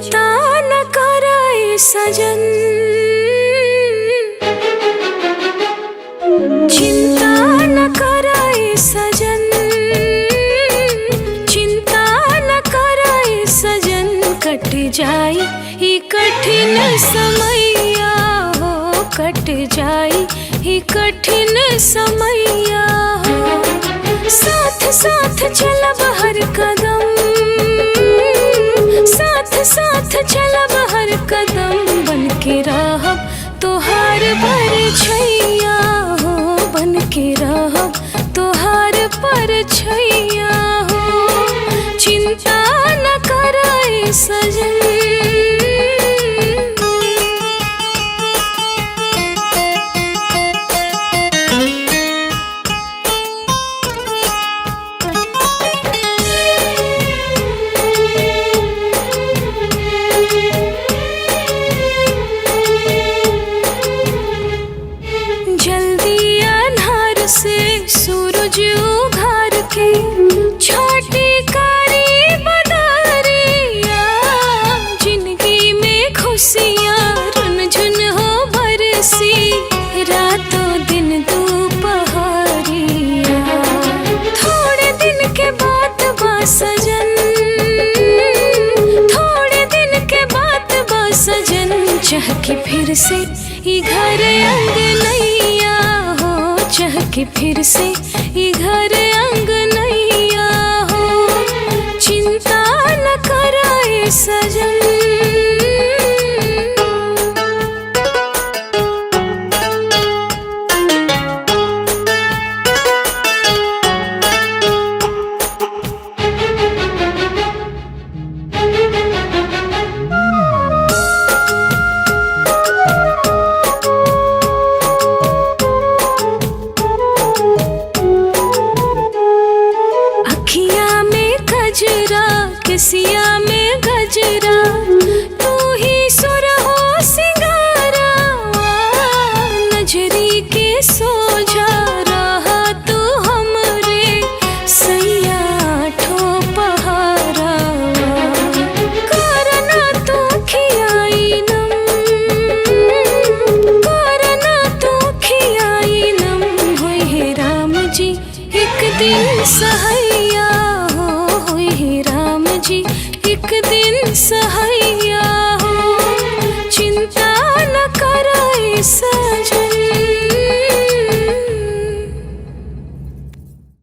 चिंता न कराए सजन, चिंता न कराए सजन, चिंता न कराए सजन। कट जाई ई कठिन समैया हो, कट जाई ई कठिन समैया हो। साथ साथ चलब हर कदम, साथ साथ चलब हर कदम। बन के रहब तोहार पर छैया हो, बन के रहब तोहार पर छैया हो। चिंता न कराए सजन। जल्दी अन्हार से सूरज उघार के छोटी कारी बदारिया, जिंदगी में खुशियाँ रुनझुन हो बरसी, रातों दिन दोपहरिया। थोड़े दिन के बात बा सजन, थोड़े दिन के बात बा सजन। चहके फिर से ई घर अंगनैया हो, चहके फिर से ई घर अंगनैया हो। चिंता न कराए सजन। अखिया में गजरा, किसिया में गजरा, तू ही सुर हो सिंगारा। नजरी के सोझा रहा तू हमरे सैया ठो पहारा। करना तू खियाई नम, करना तू खियाई नम। होई हे राम जी एक दिन सहैया हो, होई हे राम जी एक दिन।